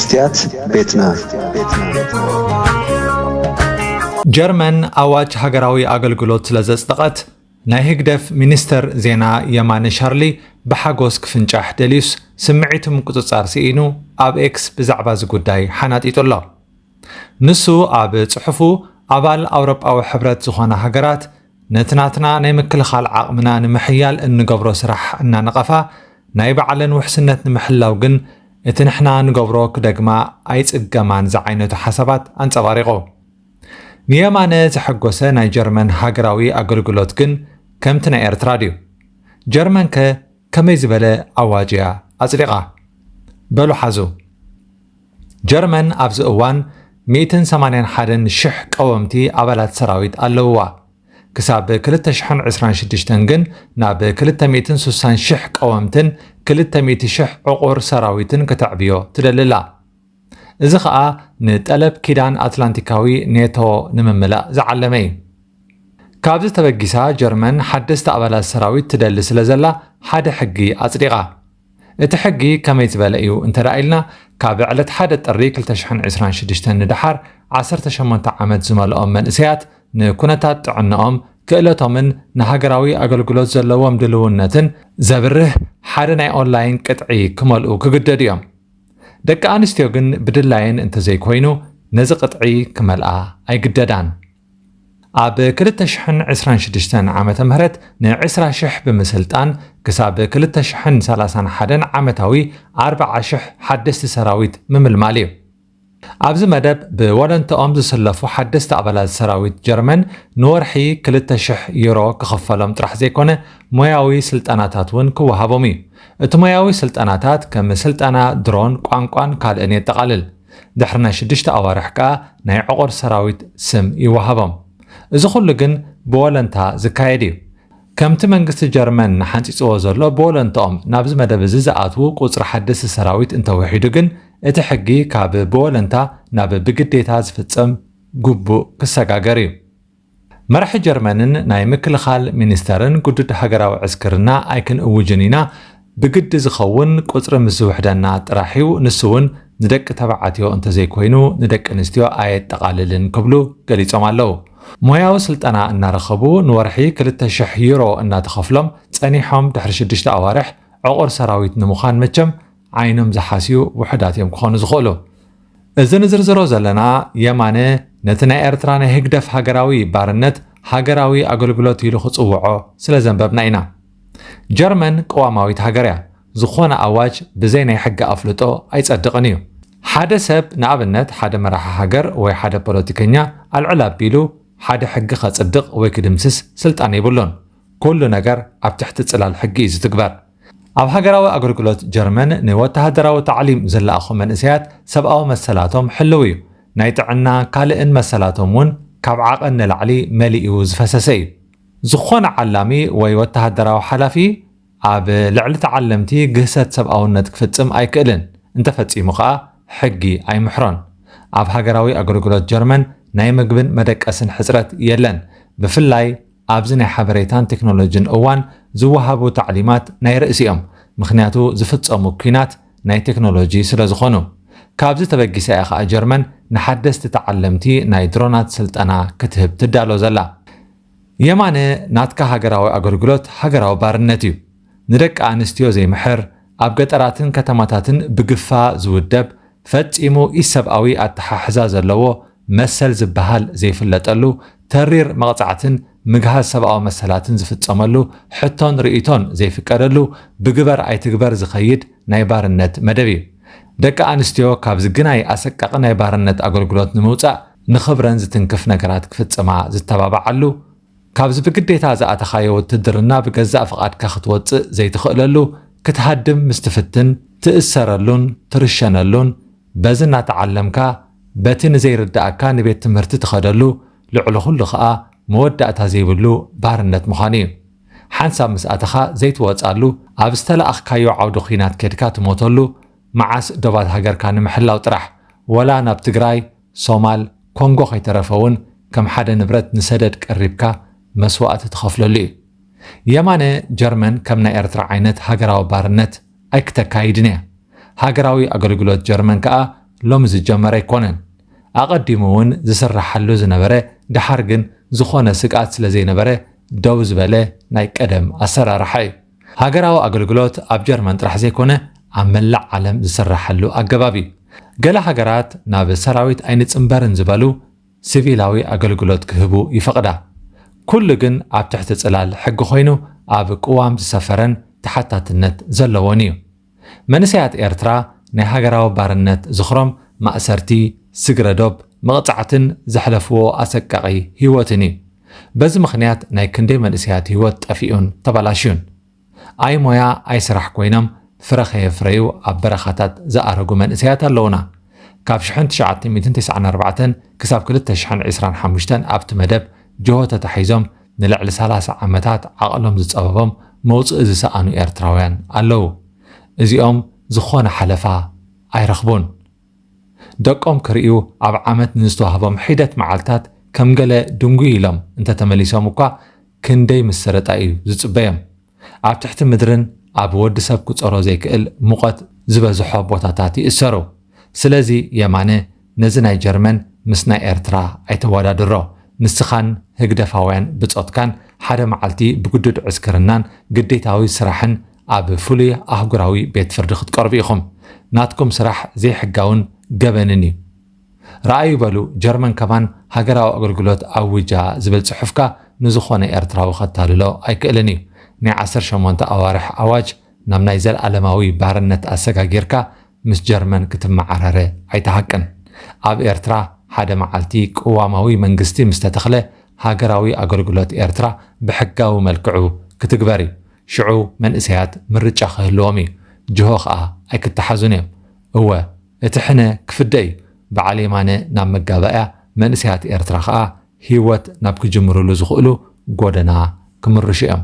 ስትያት ቤትና። ጀርመን ኣዋጅ ሃገራዊ ኣገልግሎት ስለ ዘጽደቐት፣ ናይ ህግደፍ ሚኒስተር ዜና የማነ ሻርሊ ብሓጎስ ክፍንጫሕ ደልዩስ፣ ስምዒቱ ምቁጽጻር ስኢኑ ኣብ ኤክስ ብዛዕባ እዚ ጉዳይ ሓናጢጡ ኣሎ። ንሱ ኣብ ጽሑፉ፣ ኣባል ኣውሮጳዊ ሕብረት ዝኾና ሃገራት ነቲ ናትና ናይ ምክልኻል ዓቕምና ንምሕያል እንገብሮ ስራሕ እናነቐፋ፣ ናይ ባዕለን ውሕስነት ንምሕላው ግን እቲ ንሕና ንገብሮ ክደግማ ኣይጽገማን ዝዓይነቱ ሓሳባት ኣንጸባሪቑ። ንየማነ ዘሐጎሰ ናይ ጀርመን ሃገራዊ ኣገልግሎት ግን ከምቲ ናይ ኤርትራ ድዩ? ጀርመንከ ከመይ ዝበለ ኣዋጅ እያ ኣጽዲቓ? በሉ ሓዙ። ጀርመን ኣብዚ እዋን ሚእትን ሰማንያን ሓደን ሽሕ ቀወምቲ ኣባላት ሰራዊት ኣለውዋ። ክሳብ ክልተ ሽሕን ዕስራን ሽዱሽተን ግን ናብ ክልተ ሚእትን ስሳን ሽሕ ቀወምትን ክልተ ሚእቲ ሽሕ ዕቑር ሰራዊትን ከተዕብዮ ትደሊ ኣላ። እዚ ኸኣ ንጠለብ ኪዳን ኣትላንቲካዊ ኔቶ ንምምላእ ዝዓለመ እዩ። ካብዚ ተበጊሳ ጀርመን ሓደስቲ ኣባላት ሰራዊት ትደሊ ስለ ዘላ ሓደ ሕጊ ኣጽዲቓ። እቲ ሕጊ ከመይ ዝበለ እዩ እንተ ደኣ ኢልና፣ ካብ ዕለት ሓደ ጥሪ ክልተ ሽሕን ዕስራን ሽዱሽተን ንደሓር ዓሰርተ ሸሞንተ ዓመት ዝመልኦም መንእሰያት ንኩነታት ጥዕንኦም፣ ክእለቶምን ንሃገራዊ ኣገልግሎት ዘለዎም ድልውነትን ዘብርህ ሓደ ናይ ኦንላይን ቅጥዒ ክመልኡ ክግደዱ እዮም። ደቂ ኣንስትዮ ግን ብድላየን እንተዘይኮይኑ ነዚ ቅጥዒ ክመልኣ ኣይግደዳን። ኣብ ክልተ ሽሕን ዕስራን ሽዱሽተን ዓመተ ምህረት ንዕስራ ሽሕ ብምስልጣን ክሳብ ክልተ ሽሕን ሰላሳን ሓደን ዓመታዊ ኣርብዓ ሽሕ ሓደስቲ ሰራዊት ምምልማል እዩ። ኣብዚ መደብ ብወለንትኦም ዝስለፉ ሓደስቲ ኣባላት ሰራዊት ጀርመን ንወርሒ ክልተ ሽሕ ዩሮ ክኽፈሎም ጥራሕ ዘይኮነ ሞያዊ ስልጠናታት እውን ክወሃቦም እዩ። እቲ ሞያዊ ስልጠናታት ከም ስልጠና ድሮን፣ ቋንቋን ካልእን የጠቓልል። ድሕሪ ናይ ሽዱሽተ ኣዋርሕ ከኣ ናይ ዕቑር ሰራዊት ስም ይወሃቦም። እዚ ኩሉ ግን ብወለንታ ዝካየድ እዩ። ከምቲ መንግስቲ ጀርመን ሓንጺጽዎ ዘሎ ብወለንትኦም ናብዚ መደብ እዚ ዝኣትዉ ቁጽሪ ሓደስቲ ሰራዊት እንተውሒዱ ግን እቲ ሕጊ ካብ ብወለንታ ናብ ብግዴታ ዝፍጸም ግቡእ ክሰጋገር እዩ። መራሒ ጀርመንን ናይ ምክልኻል ሚኒስተርን ግዱድ ሃገራዊ ዕስክርና ኣይክንእውጅን ኢና፣ ብግዲ ዝኸውን ቁጽሪ ምስ ዝውሕደና ጥራሕ እዩ፣ ንሱ እውን ንደቂ ተባዕትዮ እንተዘይኮይኑ ንደቂ ኣንስትዮ ኣየጠቓልልን ክብሉ ገሊጾም ኣለዉ። ሞያዊ ስልጠና እናረኸቡ ንወርሒ ክልተ ሽሕ ዩሮ እናተኸፍሎም ጸኒሖም ድሕሪ ሽዱሽተ ኣዋርሕ ዕቑር ሰራዊት ንምዃን መቸም ዓይኖም ዝሓስዩ ውሑዳት እዮም ክኾኑ ዝኽእሉ። እዚ ንዝርዝሮ ዘለና የማነ ነቲ ናይ ኤርትራ ናይ ህግደፍ ሃገራዊ ባርነት ሃገራዊ ኣገልግሎት ኢሉ ክጽውዖ ስለ ዘንበብና ኢና። ጀርመን ቅዋማዊት ሃገር እያ። ዝኾነ ኣዋጅ ብዘይ ናይ ሕጊ ኣፍልጦ ኣይጸድቕን እዩ። ሓደ ሰብ ንኣብነት ሓደ መራሒ ሃገር ወይ ሓደ ፖለቲከኛ ኣልዕል ኣቢሉ ሓደ ሕጊ ከጽድቕ ወይ ክድምስስ ስልጣን የብሉን። ኩሉ ነገር ኣብ ትሕቲ ጽላል ሕጊ እዩ ዝትግበር። ኣብ ሃገራዊ ኣገልግሎት ጀርመን ንወተሃደራዊ ታዕሊም ዝለኣኹ መንእሰያት ሰብኣዊ መሰላቶም ሕልው እዩ። ናይ ጥዕና ካልእን መሰላቶም እውን ካብ ዓቐን ንላዕሊ መሊኡ ዝፈሰሰ እዩ። ዝኾነ ዓላሚ ወይ ወተሃደራዊ ሓላፊ ኣብ ልዕሊ ተዓለምቲ ግህሰት ሰብኣውነት ክፍጽም ኣይክእልን፣ እንተፈጺሙ ኸኣ ሕጊ ኣይምሕሮን። ኣብ ሃገራዊ ኣገልግሎት ጀርመን ናይ ምግብን መደቀስን ሕጽረት የለን። ብፍላይ ኣብዚ ናይ ሓበሬታን ቴክኖሎጂን እዋን ዝወሃቡ ታዕሊማት ናይ ርእሲ እዮም፣ ምኽንያቱ ዝፍጸሙ ኲናት ናይ ቴክኖሎጂ ስለ ዝኾኑ። ካብዚ ተበጊሳ እያ ኸኣ ጀርመን ንሓደስቲ ተዓለምቲ ናይ ድሮናት ስልጠና ክትህብ ትዳሎ ዘላ። የማነ ናትካ ሃገራዊ ኣገልግሎት ሃገራዊ ባርነት እዩ። ንደቂ ኣንስትዮ ዘይምሕር፣ ኣብ ገጠራትን ከተማታትን ብግፋ ዝውደብ፣ ፈጺሙ ኢሰብኣዊ ኣተሓሕዛ ዘለዎ፣ መሰል ዝበሃል ዘይፍለጠሉ፣ ተሪር መቕጻዕትን ምግሃስ ሰብኣዊ መሰላትን ዝፍጸመሉ፣ ሕቶን ርእይቶን ዘይፍቀደሉ፣ ብግበር ኣይትግበር ዝኸይድ ናይ ባርነት መደብ እዩ። ደቂ ኣንስትዮ ካብዚ ግናይ ኣሰቃቒ ናይ ባርነት ኣገልግሎት ንምውጻእ ንኽብረን ዝትንክፍ ነገራት ክፍጽማ ዝተባብዓሉ፣ ካብዚ ብግዴታ ዝኣተኻዮ ውትድርና ብገዛእ ፍቓድካ ክትወጽእ ዘይትኽእለሉ፣ ክትሃድም ምስ ትፍትን ትእሰረሉን ትርሸነሉን፣ በዚ እናተዓለምካ በቲ ንዘይርድኣካ ንቤት ትምህርቲ ትኸደሉ፣ ልዕሊ ኩሉ ኸኣ መወዳእታ ዘይብሉ ባርነት ምዃኑ እዩ። ሓንሳብ ምስ ኣተኻ ዘይትወጻሉ፣ ኣብ ዝተለኣኽካዮ ዓውዲ ኲናት ኬድካ ትሞተሉ፣ መዓስ ዶባት ሃገርካ ንምሕላው ጥራሕ፣ ወላ ናብ ትግራይ፣ ሶማል፣ ኮንጎ ከይተረፈ እውን ከም ሓደ ንብረት ንሰደድ ቀሪብካ መስዋእቲ ትኸፍለሉ እዩ። የማነ ጀርመን ከም ናይ ኤርትራ ዓይነት ሃገራዊ ባርነት ኣይክተካይድን እያ። ሃገራዊ ኣገልግሎት ጀርመን ከኣ ሎሚ ዝጀመረ ኣይኮነን። ኣቐዲሙ እውን ዝስራሓሉ ዝነበረ፣ ደሓር ግን ዝኾነ ስግኣት ስለ ዘይነበረ ደው ዝበለ ናይ ቀደም ኣሰራርሓ እዩ። ሃገራዊ ኣገልግሎት ኣብ ጀርመን ጥራሕ ዘይኮነ ኣብ መላእ ዓለም ዝስራሓሉ ኣገባብ እዩ። ገለ ሃገራት ናብ ሰራዊት ኣይንጽንበርን ዝበሉ ሲቪላዊ ኣገልግሎት ክህቡ ይፈቕዳ። ኩሉ ግን ኣብ ትሕቲ ጽላል ሕጊ ኮይኑ ኣብ ቅዋም ዝሰፈረን ተሓታትነት ዘለዎን እዩ። መንእሰያት ኤርትራ ናይ ሃገራዊ ባርነት ዝኽሮም ማእሰርቲ፣ ስግረ ዶብ፣ መቕጻዕትን ዘሕለፍዎ ኣሰቃቒ ህይወትን እዩ። በዚ ምኽንያት ናይ ክንደይ መንእሰያት ህይወት ጠፊኡን ተባላሽዩን። ኣይ ሞያ ኣይ ስራሕ ኮይኖም ፍረ ከየፍረዩ ኣብ በረኻታት ዝኣረጉ መንእሰያት ኣለዉና። ካብ ሽሕን ትሽዓተ ሚእትን ተስዓን ኣርባዕተን ክሳብ ክልተ ሽሕን ዕስራን ሓሙሽተን ኣብቲ መደብ ጅሆ ተታሒዞም ንልዕሊ ሰላሳ ዓመታት ዓቕሎም ዝጸበቦም መውጽኢ ዝሰኣኑ ኤርትራውያን ኣለዉ። እዚኦም ዝኾነ ሓለፋ ኣይረኽቡን። ደቆም ክርእዩ ኣብ ዓመት ንዝተዋህቦም ሒደት መዓልታት ከም ገለ ድንጉይ ኢሎም እንተተመሊሶም እኳ ክንደይ ምስርጣ እዩ ዝጽበዮም። ኣብ ትሕቲ ምድርን ኣብ ወዲ ሰብ ክጸሮ ዘይክእል ሙቐት ዝበዝሖ ቦታታት ይእሰሩ። ስለዚ የማነ ነዚ ናይ ጀርመን ምስ ናይ ኤርትራ ኣይተወዳድሮ። ንስኻን ህግደፋውያን ብጾትካን ሓደ መዓልቲ ብግዱድ ዕስክርናን ግዴታዊ ስራሕን ኣብ ፍሉይ ኣህጉራዊ ቤት ፍርዲ ክትቀርቡ ኢኹም። ናትኩም ስራሕ ዘይሕጋውን ገበንን እዩ። ረኣዩ በሉ፣ ጀርመን ከማን ሃገራዊ ኣገልግሎት ኣዊጃ ዝብል ጽሑፍካ ንዝኾነ ኤርትራዊ ከታልሎ ኣይክእልን እዩ። ናይ ዓሰርተ ሸሞንተ ኣዋርሕ ኣዋጅ ናብ ናይ ዘለኣለማዊ ባርነት ኣሰጋጊርካ ምስ ጀርመን ክትመዓራረ ኣይተሃቅን። ኣብ ኤርትራ ሓደ መዓልቲ ቅዋማዊ መንግስቲ ምስ ተተኽለ ሃገራዊ ኣገልግሎት ኤርትራ ብሕጋዊ መልክዑ ክትግበር እዩ። ሽዑ መንእሰያት ምርጫ ክህልዎም እዩ። ጅሆ ኸኣ ኣይክተሓዙን እዮም። እወ፣ እቲ ሕነ ክፍደ እዩ። በዓል የማነ ናብ መጋባእያ፣ መንእሰያት ኤርትራ ኸኣ ህይወት ናብ ክጅምርሉ ዝኽእሉ ጎደና ክምርሹ እዮም።